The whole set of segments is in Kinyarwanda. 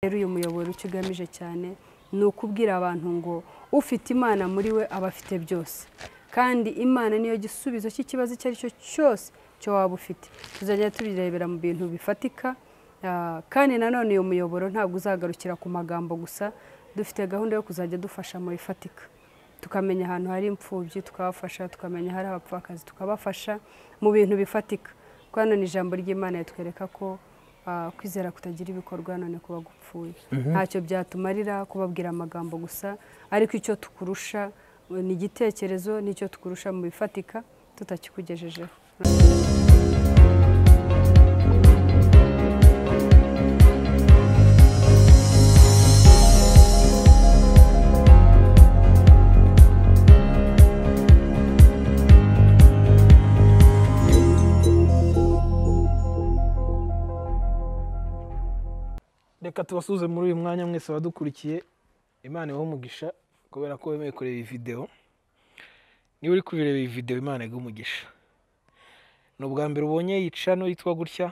Rero uyu muyoboro icyo ugamije cyane ni ukubwira abantu ngo ufite Imana muri we aba afite byose, kandi Imana niyo gisubizo cy'ikibazo icyo ari cyo cyose cyo waba ufite. Tuzajya tubirebera mu bintu bifatika, kandi nanone uyu muyoboro ntabwo uzagarukira ku magambo gusa. Dufite gahunda yo kuzajya dufasha mu bifatika, tukamenya ahantu hari imfubyi tukabafasha, tukamenya ahari abapfakazi tukabafasha mu bintu bifatika. Kuko hano ni ijambo ry'Imana ritwereka ko kwizera kutagira ibikorwa none kuba gupfuye. Ntacyo byatumarira kubabwira amagambo gusa, ariko icyo tukurusha ni igitekerezo, n'icyo tukurusha mu bifatika tutakikugejejeho. Reka tubasuhuze muri uyu mwanya mwese abadukurikiye. Imana ibahe umugisha kubera ko wemeye kureba iyi video. Niba uri kubireba iyi video, Imana iguhe umugisha. Ni ubwa mbere ubonye iyi channel yitwa gutya.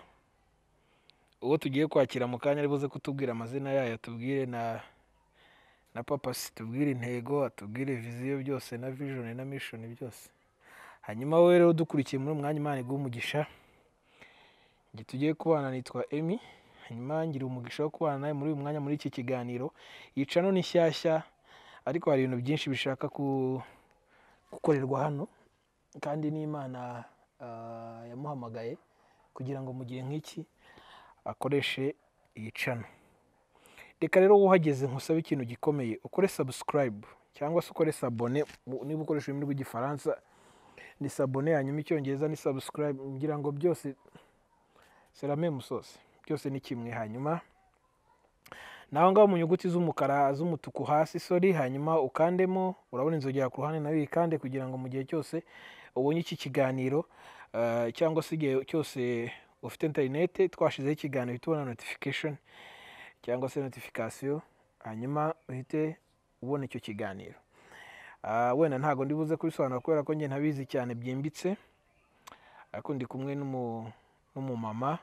Uwo tugiye kwakira mu kanya ari buze kutubwira amazina yayo, atubwire na purpose, tubwire intego, atubwire vision byose na vision na mission byose. Hanyuma wowe rero udukurikiye muri uyu mwanya, Imana iguhe umugisha. Njye tugiye kubana nitwa Emmy. Hanyuma ngira umugisha wo kubana nawe muri uyu mwanya muri iki kiganiro. Iyi channel ni nshyashya, ariko hari ibintu byinshi bishaka gukorerwa hano, kandi n'Imana yamuhamagaye kugira ngo mu gihe nk'iki akoreshe iyi channel. Reka rero uhageze nkusabe ikintu gikomeye, ukore subscribe cyangwa se ukore s'abonner. Niba ukoresha ururimi rw'Igifaransa ni s'abonner, hanyuma Icyongereza ni subscribe. Ngira ngo byose c'est la même sauce, byose ni kimwe. Hanyuma naho ngaho mu nyuguti z'umukara z'umutuku hasi, sorry, hanyuma ukandemo, urabona inzogera ku ruhande nayo uyikande, kugira ngo mu gihe cyose ubonye iki kiganiro cyangwa se igihe cyose ufite interinete twashizeho ikiganiro, uhite ubona notification cyangwa se notification, hanyuma uhite ubona icyo kiganiro. Wenda ntabwo ndi buze kubisobanura kubera ko njye ntabizi cyane byimbitse, ariko ndi kumwe n'umumama,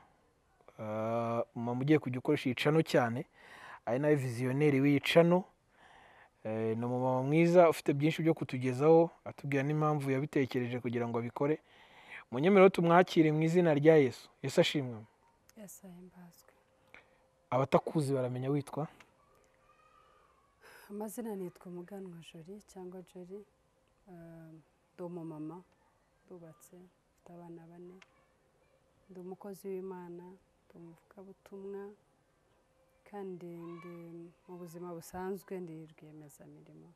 umumama ugiye kujya ukoresha iyi channel cyane, ari nawe visionnaire w'iyi channel. Ni umumama mwiza ufite byinshi byo kutugezaho, atubwira n'impamvu yabitekereje kugira ngo abikore. Munyemerere tumwakire mu izina rya Yesu. Yesu ashimwe. Yesu ahimbazwe. Abatakuzi baramenya witwa? Amazina nitwa Umuganwa Jolie cyangwa Jolie. Ndi umumama, ndubatse, mfite abana 4, ndi umukozi w'Imana, ndi umuvugabutumwa, kandi ndi mu buzima busanzwe ndi rwiyemezamirimo.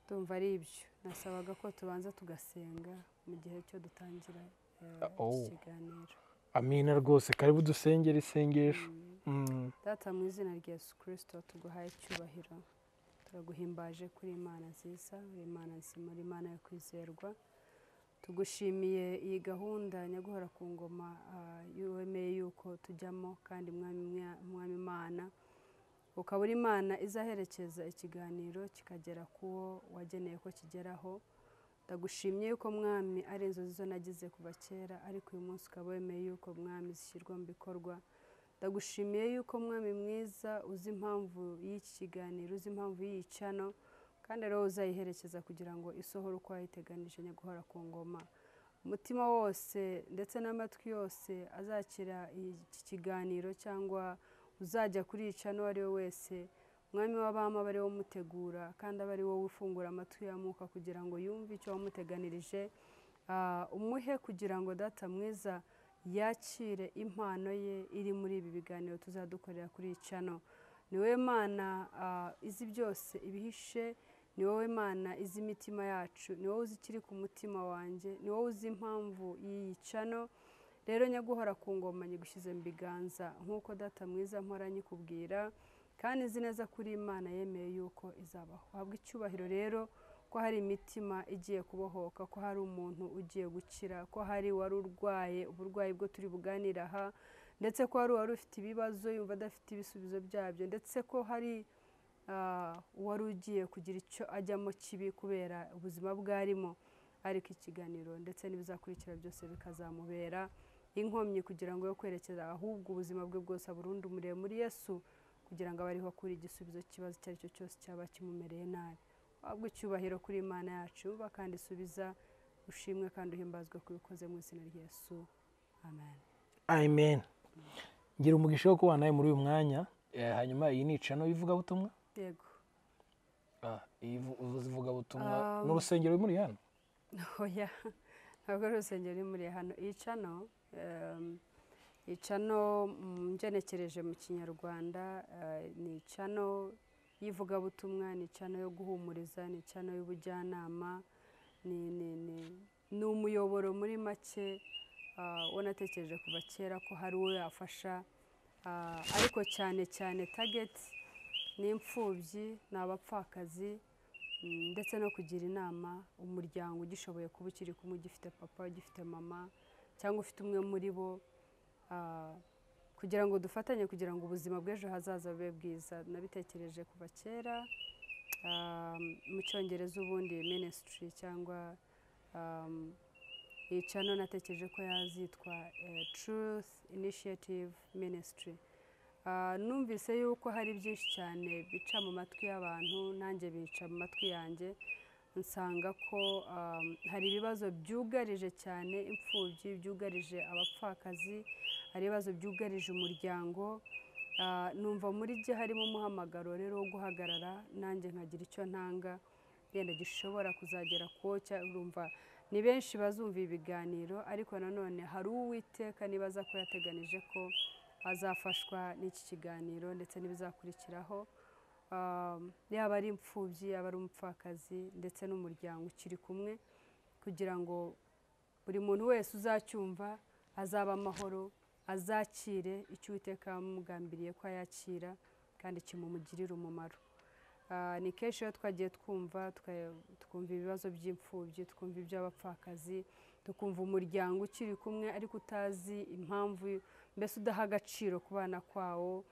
Ndumva ari ibyo. Nasabaga ko tubanza tugasenga mu gihe cyo dutangira iki kiganiro. Amina rwose, karibu dusengere isengesho. Data, mu izina rya Yesu Kristo tuguhaye icyubahiro, turaguhimbaje kuri Imana nziza, uri Imana nzima, uri Imana yo kwizerwa. Tugushimiye iyi gahunda nyaguhora ku ngoma wemeye yuko tujyamo, kandi Mwami Imana ukaba uri Imana izaherekeza ikiganiro kikagera kuwo wageneye ko kigeraho. Ndagushimye yuko Mwami ari inzozi zo nagize kuva kera, ariko uyu munsi ukaba wemeye yuko Mwami zishyirwa mu bikorwa. Ndagushimiye yuko Mwami mwiza uzi impamvu y'iki kiganiro, uzi impamvu y'iyi channel, kandi rero uzayiherekeza kugira ngo isohore uko wayiteganije nyaguhora ku ngoma. Umutima wose ndetse n'amatwi yose azakira iki kiganiro cyangwa uzajya kuri iyi channel uwo ari we wese, Mwami w'abami abe ari wowe umutegura, kandi abe ari wowe ufungura amatwi ya Mwuka kugira ngo yumve icyo wamuteganirije. Umuhe kugira ngo Data mwiza yakire impano ye iri muri ibi biganiro tuzadukorera kuri iyi channel. Ni wowe Mana izi byose ibihishe, ni wowe Mana izi imitima yacu, ni wowe uzi ikiri ku mutima wanjye, ni wowe uzi impamvu y'iyi channel. Rero nyaguhora ku ngoma nyigushyize mu biganza nk'uko Data mwiza mpora nyikubwira, kandi nzi neza kuri Imana yemeye yuko izabaho. Habwa icyubahiro rero ko hari imitima igiye kubohoka, ko hari umuntu ugiye gukira, ko hari uwari urwaye uburwayi bwo turi buganira aha, ndetse ko hari uwari ufite ibibazo yumva adafite ibisubizo byabyo, ndetse ko hari uwari ugiye kugira icyo ajyamo kibi kubera ubuzima bwarimo, ariko ikiganiro ndetse n'ibizakurikira byose bikazamubera inkomyi kugira ngo yo kwerekeza, ahubwo ubuzima bwe bwose aburundu umurebe muri Yesu, kugira ngo abe ariho akura igisubizo cy'ikibazo icyo ari cyo cyose cyaba kimumereye nabi. Wabwo icyubahiro kuri Imana yacu, kandi isubiza ushimwe kandi uhimbazwe kubikoze mu izina rya Yesu. Amen. Amen. Ngira umugisha wo kubana nawe muri uyu mwanya. Hanyuma iyi ni channel y'ivugabutumwa? Yego. Iyi ivugabutumwa n'urusengero muri hano? Oya, ntabwo ari urusengero muri hano. Iyi channel ngenekereje mu Kinyarwanda ni channel y'ivugabutumwa, ni channel yo guhumuriza, ni channel y'ubujyanama, ni umuyoboro muri make wanatekereje kuva kera ko hari uwo yafasha, ariko cyane cyane target ni imfubyi, ni abapfakazi, ndetse no kugira inama umuryango ugishoboye kuba ukiri kumwe, ugifite papa, ugifite mama, cyangwa ufite umwe muri bo, kugira ngo dufatanye kugira ngo ubuzima bw'ejo hazaza bube bwiza. Nabitekereje kuva kera. Mu Cyongereza ubundi ministry cyangwa iyi channel natekereje ko yazitwa Truth Initiative Ministry. Numvise yuko hari byinshi cyane bica mu matwi y'abantu, nanjye bica mu matwi yanjye, nsanga ko hari ibibazo byugarije cyane imfubyi, byugarije abapfakazi, hari ibibazo byugarije umuryango. Numva muri jye harimo umuhamagaro rero wo guhagarara nanjye nkagira icyo ntanga yenda gishobora kuzagera koca. Urumva ni benshi bazumva ibiganiro, ariko nanone hari Uwiteka nibaza ko yateganije ko azafashwa n'iki kiganiro ndetse n'ibizakurikiraho, yaba ari imfubyi, yaba ari umupfakazi, ndetse n'umuryango ukiri kumwe, kugira ngo buri muntu wese uzacyumva azaba amahoro, azakire icyo Uwiteka yamugambiriye ko ayakira kandi kimumugirira umumaro. Ni kenshi iyo twagiye twumva ibibazo by'imfubyi, twumva iby'abapfakazi, tukumva umuryango ukiri kumwe ariko utazi impamvu, mbese udaha agaciro ku bana kwawo.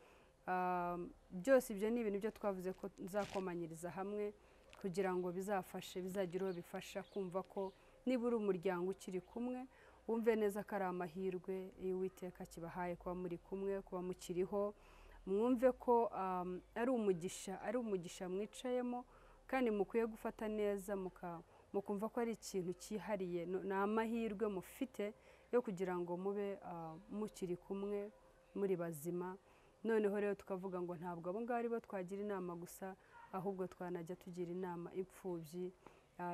Byose ibyo ni ibintu byo twavuze ko nzakomanyiriza hamwe kugira ngo bizafashe, bizagire uwo bifasha kumva ko niba uri umuryango ukiri kumwe, wumve neza ko ari amahirwe iyo Uwiteka kibahaye kuba muri kumwe, kuba mukiriho. Mwumve ko ari umugisha, ari umugisha mwicayemo kandi mukwiye gufata neza, mukumva ko ari ikintu cyihariye, ni amahirwe mufite yo kugira ngo mube mukiri kumwe muri bazima. Noneho rero tukavuga ngo ntabwo abo ngabo aribo twagira inama gusa, ahubwo twanajya tugira inama imfubyi,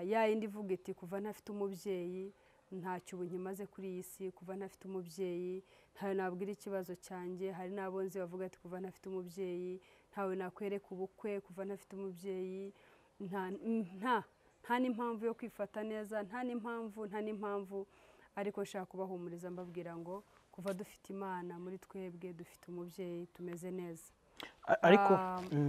ya yindi ivuga iti kuva ntafite umubyeyi ntacyo ubu nkimaze kuri iyi si, kuva ntafite umubyeyi ntawe nabwira ikibazo cyanjye. Hari n'abo nzi bavuga ati kuva ntafite umubyeyi ntawe nakwereka ubukwe, kuva ntafite umubyeyi nta n'impamvu yo kwifata neza, nta n'impamvu. Ariko nshaka kubahumuriza mbabwira ngo kuva dufite Imana muri twebwe, dufite umubyeyi, tumeze neza. Ariko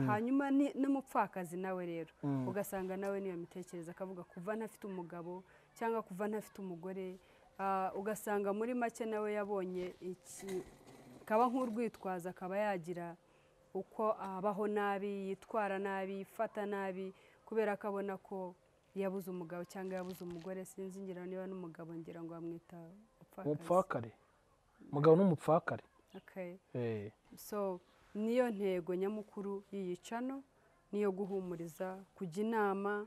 hanyuma n'umupfakazi nawe rero ugasanga nawe niyo mitekerereze, akavuga kuva ntafite umugabo cyangwa kuva ntafite umugore, ugasanga muri make nawe yabonye iki kaba nk'urwitwaza, akaba yagira uko abaho nabi, yitwara nabi, yifata nabi, kubera ko abona ko yabuze umugabo cyangwa yabuze umugore. Sinzi ngira niba n'umugabo ngira ngo bamwita umupfakare, umugabo n'umupfakare. Okay. So niyo ntego nyamukuru y'iyi channel, niyo guhumuriza, kujya inama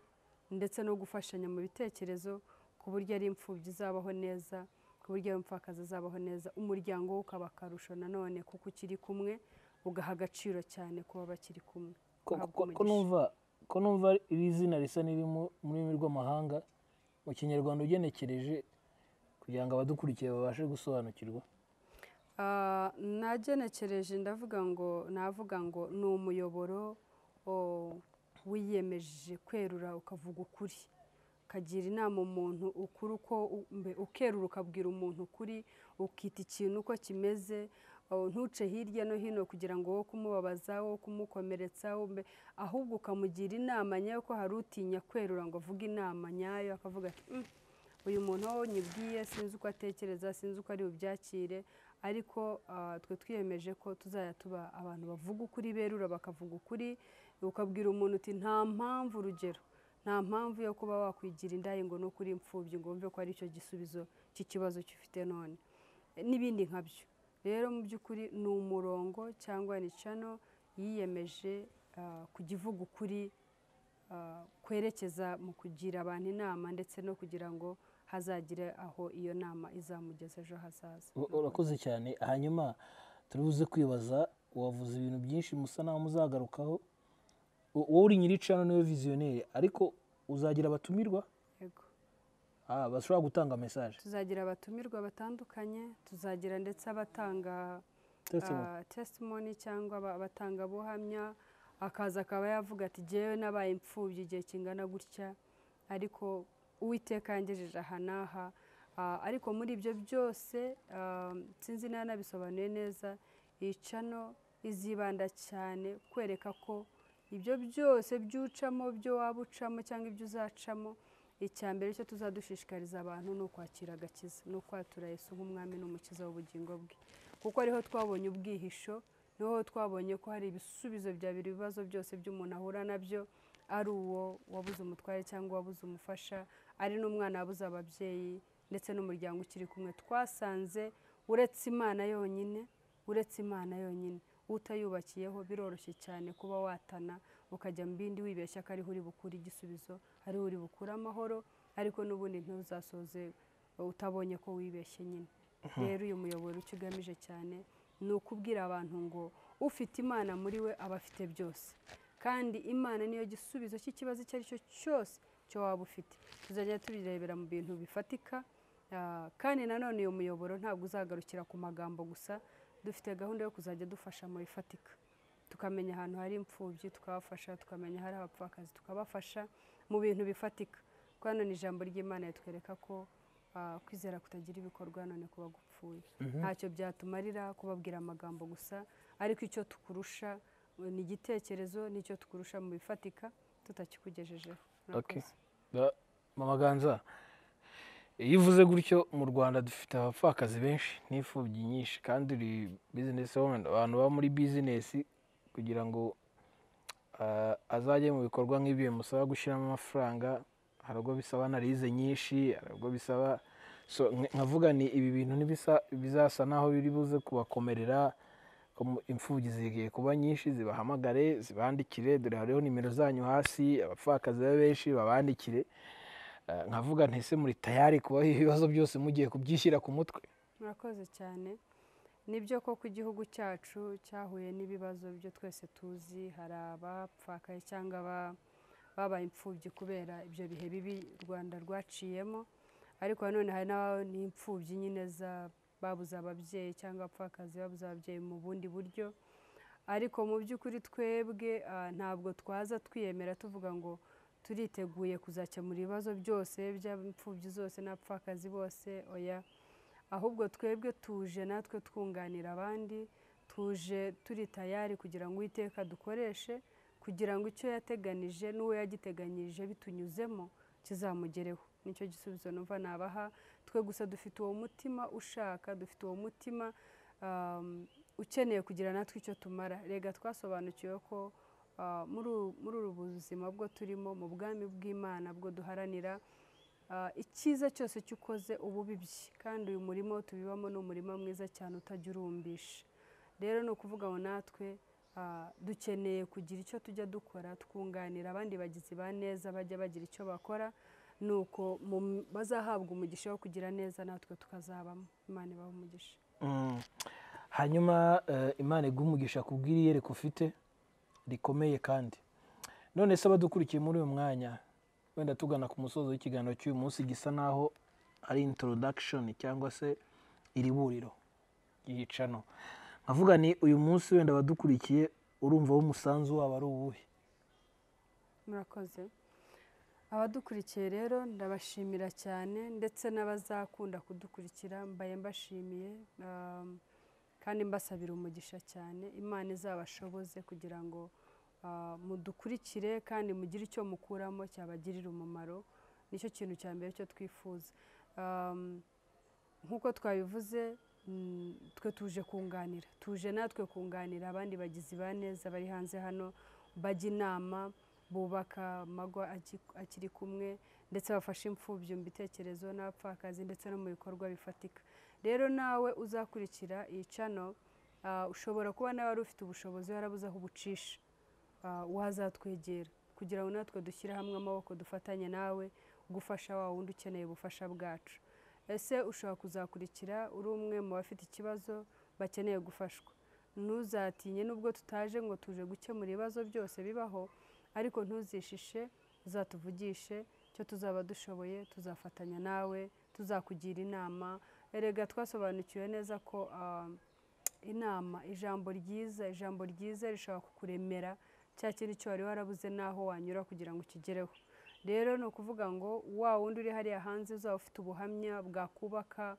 ndetse no gufashanya mu bitekerezo, ku buryo ari imfubyi izabaho neza, ku buryo ari umupfakazi azabaho neza, umuryango we ukaba akarusho nanone kuko ukiri kumwe, ugaha agaciro cyane kuba bakiri kumwe. Ko numva iri zina risa n'iri mu rurimi rw'amahanga, mu Kinyarwanda ugenekereje kugira ngo abadukurikiye babashe gusobanukirwa. Nagenekereje ndavuga ngo, navuga ngo ni umuyoboro wiyemeje kwerura ukavuga ukuri, ukagira inama umuntu ukuri, uko ukerura ukabwira umuntu ukuri, ukita ikintu uko kimeze, ntuce hirya no hino kugira ngo wo kumubabaza, wo kumukomeretsa, ahubwo ukamugira inama nyayo. Ko hari utinya kwerura ngo avuge inama nyayo, akavuga ati uyu muntu wo nyibwiye sinzi uko atekereza, sinzi uko ari bubyakire. Ariko twe twiyemeje ko tuzajya tuba abantu bavuga ukuri, berura bakavuga ukuri. Ukabwira umuntu uti nta mpamvu, urugero nta mpamvu yo kuba wakwigira indayi ngo nukuri imfubyi ngo wumve ko ari cyo gisubizo cy'ikibazo cyufite none. n'ibindi nkabyo. Rero mu by'ukuri ni umurongo cyangwa ni channel yiyemeje kujya ivuga ukuri, kwerekeza mu kugira abantu inama ndetse no kugira ngo hazagire aho iyo nama izamugeza ejo hazaza. Urakoze cyane. Hanyuma turibuze kwibaza, wavuze ibintu byinshi musa naho muzagarukaho. Wowe uri nyiri channel niwe visionnaire, ariko uzagira abatumirwa? Yego. Bashobora gutanga message. Tuzagira abatumirwa batandukanye, tuzagira ndetse abatanga testimony cyangwa abatanga buhamya, akaza akaba yavuga ati jyewe nabaye imfubyi igihe kingana gutya, ariko Uwiteka yangejeje aha n'aha. Ariko muri ibyo byose sinzi niba nabisobanuye neza, iyi channel izibanda cyane kwereka ko ibyo byose byucamo, byo waba ucamo cyangwa ibyo uzacamo, icya mbere cyo tuzadushishikariza abantu ni ukwakira agakiza, ni ukwatura Yesu nk'umwami n'umukiza w'ubugingo bwe, kuko ariho twabonye ubwihisho, niho twabonye ko hari ibisubizo bya buri bibazo byose by'umuntu ahura nabyo, ari uwo wabuze umutware cyangwa wabuze umufasha, ari n'umwana wabuze ababyeyi ndetse n'umuryango ukiri kumwe. Twasanze uretse Imana yonyine, uretse Imana yonyine utayubakiyeho biroroshye cyane kuba watana ukajya mu bindi wibeshya ko ariho uri bukure igisubizo, ariho uri bukure amahoro, ariko n'ubundi ntuzasoze utabonye ko wibeshye nyine. Rero uyu muyoboro icyo ugamije cyane ni ukubwira abantu ngo ufite Imana muri we aba afite byose, kandi Imana niyo gisubizo cy'ikibazo icyo ari cyo cyose cyo waba ufite. Tuzajya tubirebera mu bintu bifatika, kandi nanone uyu muyoboro ntabwo uzagarukira ku magambo gusa, dufite gahunda yo kuzajya dufasha mu bifatika, tukamenya ahantu hari imfubyi tukabafasha, tukamenya hari abapfakazi tukabafasha mu bintu bifatika. Kuko hano ni ijambo ry'Imana ritwereka ko kwizera kutagira ibikorwa none kuba gupfuye. Ntacyo byatumarira kubabwira amagambo gusa, ariko icyo tukurusha ni igitekerezo, nicyo tukurusha mu bifatika tutakikugejejeho. Okay. Mama Ganza, iyo uvuze gutyo mu Rwanda dufite abapfakazi benshi n'imfubyi nyinshi, kandi uri business woman, abantu baba muri business kugira ngo azajye mu bikorwa nk'ibi bimusaba gushyiramo amafaranga, hari ubwo bisaba analize nyinshi, hari ubwo bisaba so nkavuga ni ibi bintu ntibisa bizasa naho biri buze kubakomerera. Imfubyi zigiye kuba nyinshi, zibahamagare, zibandikire, dore hariho nimero zanyu hasi, abapfakazi babe benshi babandikire. Nkavuga nti ese muri tayari kubaho ibibazo byose mugiye kubyishyira ku mutwe? Murakoze cyane. Nibyo koko igihugu cyacu cyahuye n'ibibazo byo twese tuzi, hari abapfakaye cyangwa babaye imfubyi kubera ibyo bihe bibi u Rwanda rwaciyemo, ariko nanone hari n'imfubyi nyine babuze ababyeyi cyangwa abapfakazi babuze ababyeyi mu bundi buryo. Ariko mu by'ukuri twebwe ntabwo twaza twiyemera tuvuga ngo turiteguye kuzakemura ibibazo byose by'imfubyi zose n'abapfakazi bose, oya. Ahubwo twebwe tuje natwe twunganira abandi, tuje turi tayari kugira ngo Uwiteka dukoreshe, kugira ngo icyo yateganije n'uwo yagiteganyirije bitunyuzemo kizamugereho. Nicyo gisubizo numva nabaha. Twe gusa dufite uwo mutima ushaka, dufite uwo mutima ukeneye kugira natwe icyo tumara. Rega twasobanukiwe ko muri uru buzima bwo turimo, mu bwami bw'Imana bwo duharanira, icyiza cyose cyukoze ububibye, kandi uyu murimo tubibamo ni umurima mwiza cyane utajya urumbisha. Rero ni ukuvuga ngo natwe dukeneye kugira icyo tujya dukora, twunganira abandi bagizi ba neza bajya bagira icyo bakora, nuko bazahabwa umugisha wo kugira neza natwe tukazabamo. Imana ibahe umugisha. Hanyuma Imana iguhe umugisha kubw'iri yereko ufite rikomeye. Kandi none se abadukurikiye muri uyu mwanya, wenda tugana ku musozo w'ikiganiro cy'uyu munsi gisa naho ari introduction cyangwa se iriburiro ry'icano, nkavuga ni uyu munsi wenda abadukurikiye urumva w'umusanzu wabo ari uwuhe? Murakoze. Abadukurikiye rero ndabashimira cyane, ndetse n'abazakunda kudukurikira mbaye mbashimiye, kandi mbasabira umugisha cyane. Imana izabashoboze kugira ngo mudukurikire kandi mugire icyo mukuramo cyabagirira umumaro. Nicyo kintu cya mbere cyo twifuza. Nk'uko twabivuze, twe tuje kunganira, tuje natwe kunganira abandi bagizi ba neza bari hanze hano, bajya inama, bubaka amago akiri kumwe, ndetse bafashe imfubyi mu bitekerezo n'abapfakazi ndetse no mu bikorwa bifatika. Rero nawe uzakurikira iyi channel, ushobora kuba nawe wari ufite ubushobozi warabuze aho ubucisha, wazatwegera kugira ngo natwe dushyire hamwe amaboko, dufatanye nawe gufasha wa wundi ukeneye ubufasha bwacu. Ese ushobora kuzakurikira uri umwe mu bafite ikibazo bakeneye gufashwa, ntuzatinye nubwo tutaje ngo tuje gukemura ibibazo byose bibaho, ariko ntuzishishe, uzatuvugishe icyo tuzaba dushoboye, tuzafatanya nawe, tuzakugira inama. Erega twasobanukiwe neza ko inama, ijambo ryiza rishobora kukuremera cya kintu cyo wari warabuze naho wanyura kugira ngo ukigereho. Rero ni ukuvuga ngo wa wundi uri hariya hanze uzaba ufite ubuhamya bwakubaka,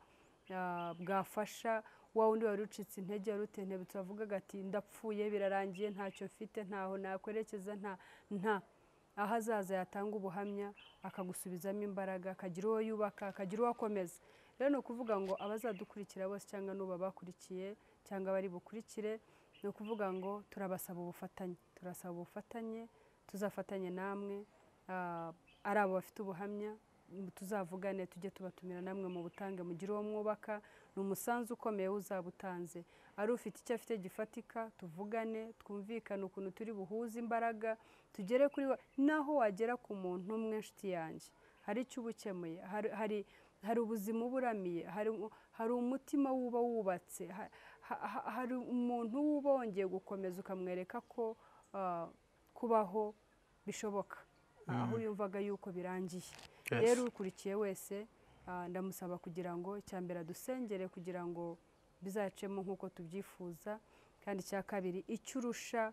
bwafasha wa wundi wari ucitse intege, wari utentebutse, wavugaga ati ndapfuye, birarangiye, ntacyo mfite, ntaho nakwerekeza, nta aho azaza yatanga ubuhamya akagusubizamo imbaraga, akagira uwo yubaka, akagira uwo akomeza. Rero ni ukuvuga ngo abazadukurikira bose cyangwa n'ubu bakurikiye cyangwa bari bukurikire, ni ukuvuga ngo turabasaba ubufatanye, turasaba ubufatanye, tuzafatanye namwe, ari abo bafite ubuhamya tuzavugane, tujye tubatumira namwe mu butange, mugire uwo mwubaka, ni umusanzu ukomeye uzabutanze. Ari ufite icyo afite gifatika, tuvugane, twumvikane ukuntu turi buhuze imbaraga, tugere kuri naho wagera ku muntu umwe, nshuti yanjye, hari icyo ubukemuye, hari ubuzima uburamiye, hari umutima wuba wubatse, hari umuntu wuba wongeye gukomeza ukamwereka ko kubaho bishoboka, aho yumvaga yuko birangiye. Rero ukurikiye wese ndamusaba kugira ngo icya mbere adusengere kugira ngo bizacemo nk'uko tubyifuza, kandi icya kabiri icyo urusha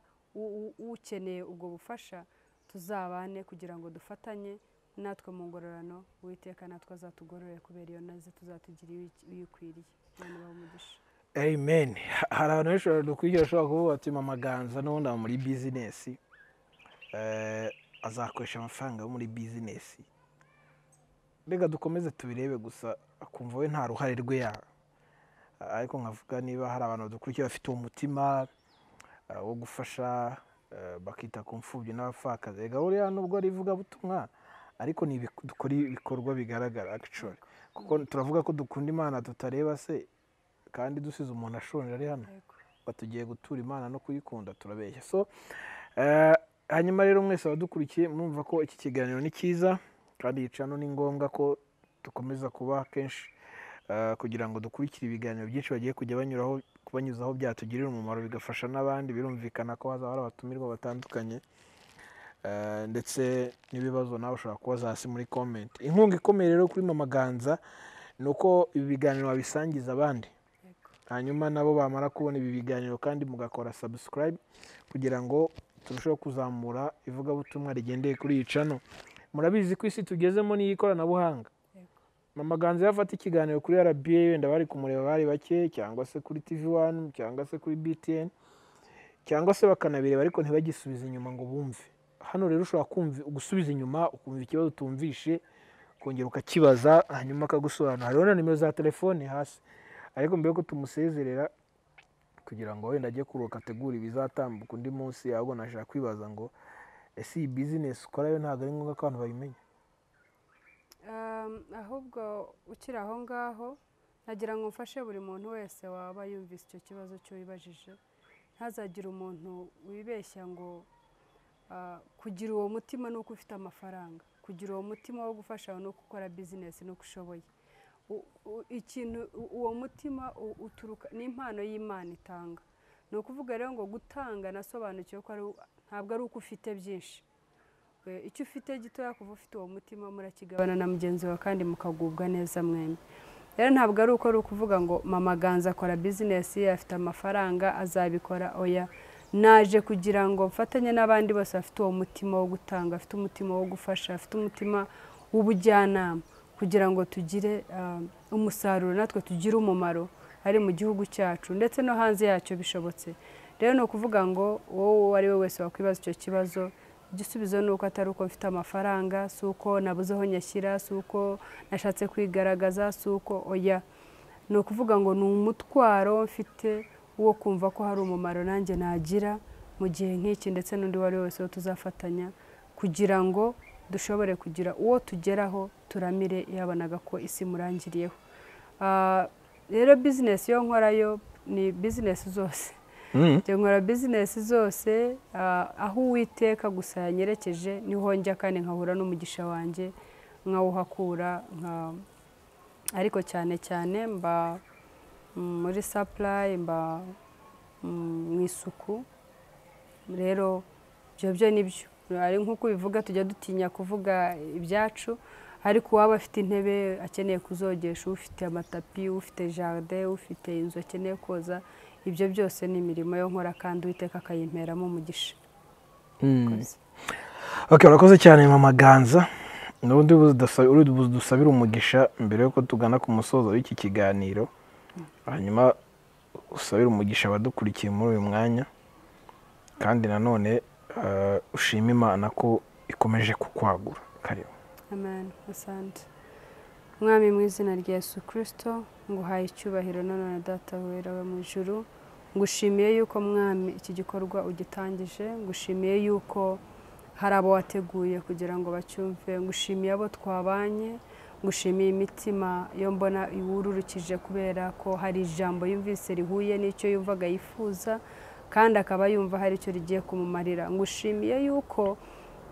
ukeneye ubwo bufasha tuzabane kugira ngo dufatanye natwe mu ngororano, Uwiteka natwe azatugororere kubera iyo naze tuzatugira iyikwiriye. Imana ibahe umugisha. Amen. Hari abantu benshi badukurikira bashobora kuvuga bati Mama Ganza n'ubundi aba muri bizinesi, azakoresha amafaranga yo muri bizinesi. Reka dukomeze tubirebe gusa, akumva we nta ruhare rwe yaba. Ariko nkavuga niba hari abantu badukurikira bafite uwo mutima wo gufasha, bakita ku mfubyi n'abapfakazi. Reka buriya nubwo ari ivugabutumwa, ariko ni dukora ibikorwa bigaragara actually. Kuko turavuga ko dukunda Imana tutareba se, kandi dusize umuntu ashonje ari hano, batugiye gutura Imana no kuyikunda, turabeshya. So hanyuma rero mwese abadukurikiye murumva ko iki kiganiro ni cyiza, kandi yicano ni ngombwa ko dukomeza kuba kenshi kugira ngo dukurikire ibiganiro byinshi bagiye kujya banyuraho, kubanyuzaho byatugirira umumaro bigafasha n'abandi. Birumvikana ko hazaba hari abatumirwa batandukanye, ndetse n'ibibazo nawe ushobora kubaza hasi muri comment. Inkunga ikomeye rero kuri Mama Ganza ni uko ibi biganiro babisangiza abandi, hanyuma nabo bamara kubona ibi biganiro kandi mugakora subscribe kugira ngo turusheho kuzamura ivugabutumwa rigendeye kuri iyi channel. Murabizi ko isi tugezemo n'ikoranabuhanga. Mama Ganza yafata ikiganiro kuri RBA, wenda bari kumureba bari bake, cyangwa se kuri TV1, cyangwa se kuri BTN, cyangwa se bakanabireba ariko ntibagisubize inyuma ngo bumve. Hano rero ushobora kumva gusubiza inyuma ukumva ikibazo utumvishe, ukongera ukakibaza hanyuma akagusobanurira. Hariho na nimero za telefone hasi, ariko mbere ko tumusezerera kugira ngo wenda ajye kuruhuka ategure ibizatambuka undi munsi, ahubwo nashaka kwibaza ngo ese iyi business ukora yo ntabwo ari ngombwa ko abantu bayimenya? Ahubwo ukiri aho ngaho nagira ngo mfashe buri muntu wese waba yumvise icyo kibazo cyo wibajije, ntazagire umuntu wibeshya ngo kugira uwo mutima nuko ufite amafaranga, kugira uwo mutima wo gufasha no gukora business nuko ushoboye. Ikintu uwo mutima uturuka ni impano y'Imana itanga. Ni ukuvuga rero ngo gutanga nasobanukiwe ko ntabwo ari uko ufite byinshi, icyo ufite gitoya kuva ufite uwo mutima murakigabana na mugenzi wawe kandi mukagubwa neza mwembi. Rero ntabwo ari uko ari ukuvuga ngo Mama Ganza akora business afite amafaranga azabikora, oya. Naje kugira ngo mfatanye n'abandi bose bafite uwo mutima wo gutanga, afite umutima wo gufasha, afite umutima w'ubujyanama, kugira ngo tugire umusaruro natwe tugire umumaro ari mu gihugu cyacu ndetse no hanze yacyo bishobotse. Rero ni ukuvuga ngo wowe uwo ari we wese wakwibaza icyo kibazo, igisubizo ni uko atari uko mfite amafaranga, si uko nabuze aho nyashyira, si uko nashatse kwigaragaza, si uko oya. Ni ukuvuga ngo ni umutwaro mfite wo kumva ko hari umumaro nanjye nagira mu gihe nk'iki, ndetse n'undi uwo ari we wese tuzafatanya kugira ngo dushobore kugira uwo tugeraho turamire yabonaga ko isi murangiriyeho. Rero business yo nkorayo ni business zose. Njye nkora business zose, aho Uwiteka gusa yanyerekeje niho njya, kandi nkahura n'umugisha wanjye nkawuhakura, ariko cyane cyane mba muri supply, mba mu isuku. Rero ibyo byo nibyo ari nk'uko bivuga, tujya dutinya kuvuga ibyacu, ariko uwaba afite intebe akeneye kuzogesha, ufite amatapi, ufite jardin, ufite inzu akeneye koza, ibyo byose ni imirimo yo nkora kandi Uwiteka akayimperamo umugisha. Okay, urakoze cyane Mama Ganza. N'ubundi dusabira umugisha mbere yuko tugana ku musozo w'iki kiganiro, hanyuma usabire umugisha abadukurikiye muri uyu mwanya, kandi nanone ushima Imana ko ikomeje kukwagura. Karibu. Amen. Asante Mwami, mu izina rya Yesu Kristo nguhaye icyubahiro nanone Data wera we mu ijuru, ngushimiye yuko Mwami iki gikorwa ugitangije, ngushimiye yuko hari abo wateguye kugira ngo bacyumve, ngushimiye abo twabanye, ngushimiye imitima yo mbona iwururukije kubera ko hari ijambo yumvise rihuye n'icyo yumvaga yifuza, kandi akaba yumva hari icyo rigiye kumumarira. Ngushimiye yuko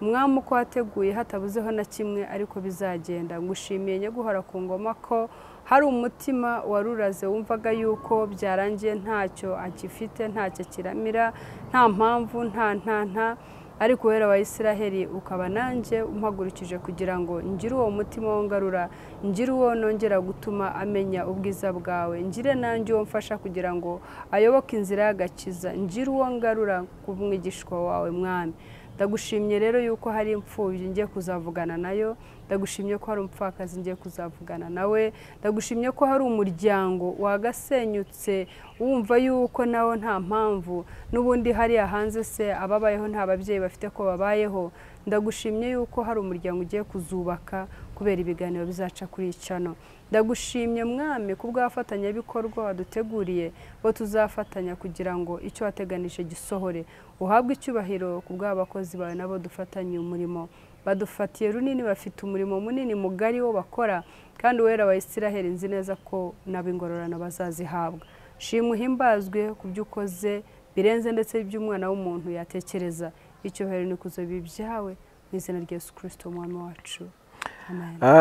Mwami uko wateguye hatabuzeho na kimwe ariko bizagenda. Ngushimiye nyaguhora ku ngoma ko hari umutima waruraze wumvaga yuko byarangiye ntacyo agifite, ntacyo akiramira, nta mpamvu, nta ariko Uwera wa Isiraheli ukaba nanjye umpagurukije kugira ngo ngire uwo mutima wongarura, ngire uwo nongera gutuma amenya ubwiza bwawe, ngire nanjye uwo mfasha kugira ngo ayoboke inzira y'agakiza, ngire uwo ngarura ku mwigishwa wawe Mwami. Ndagushimye rero yuko hari imfubyi ngiye kuzavugana nayo, ndagushimye ko hari umupfakazi ngiye kuzavugana nawe, ndagushimye ko hari umuryango wagasenyutse wumva yuko nawo nta mpamvu n'ubundi hariya hanze se ababayeho nta babyeyi bafite ko babayeho. Ndagushimye yuko hari umuryango ugiye kuzubaka kubera ibiganiro bizaca kuri icano. Ndagushimye Mwami kubw'abafatanyabikorwa waduteguriye bo tuzafatanya kugira ngo icyo wateganije gisohore. Uhabwe icyubahiro kubw'abakozi bawe nabo dufatanye umurimo, badufatiye runini, bafite umurimo munini mugari wo bakora, kandi Uwera wa Isiraheli nzi neza ko nabo ingororano bazazihabwa. Shima uhimbazwe ku byo ukoze birenze ndetse iby'umwana w'umuntu yatekereza. Icyubahiro n'ikuzo bibe ibyawe mu izina rya Yesu Kristo Umwami wacu.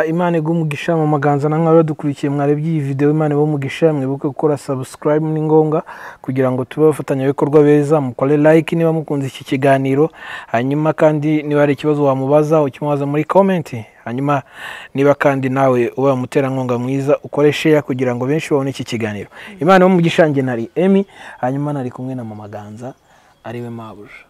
Imana iguhe umugisha Mama Ganza namwe abadukurikiye mwarebye iyi video, Imana ibahe umugisha. Mwibuke gukora subscribe ni ngombwa kugira ngo tube abafatanyabikorwa beza, mukore like niba mukunze iki kiganiro, hanyuma kandi niba hari ikibazo wamubaza ukimubaza muri comment, hanyuma niba kandi nawe uba umuterankunga mwiza ukore share kugira ngo benshi babone iki kiganiro. Imana ibahe umugisha. Njye nari Emmy, hanyuma nari kumwe na Mama Ganza ariwe mabuja.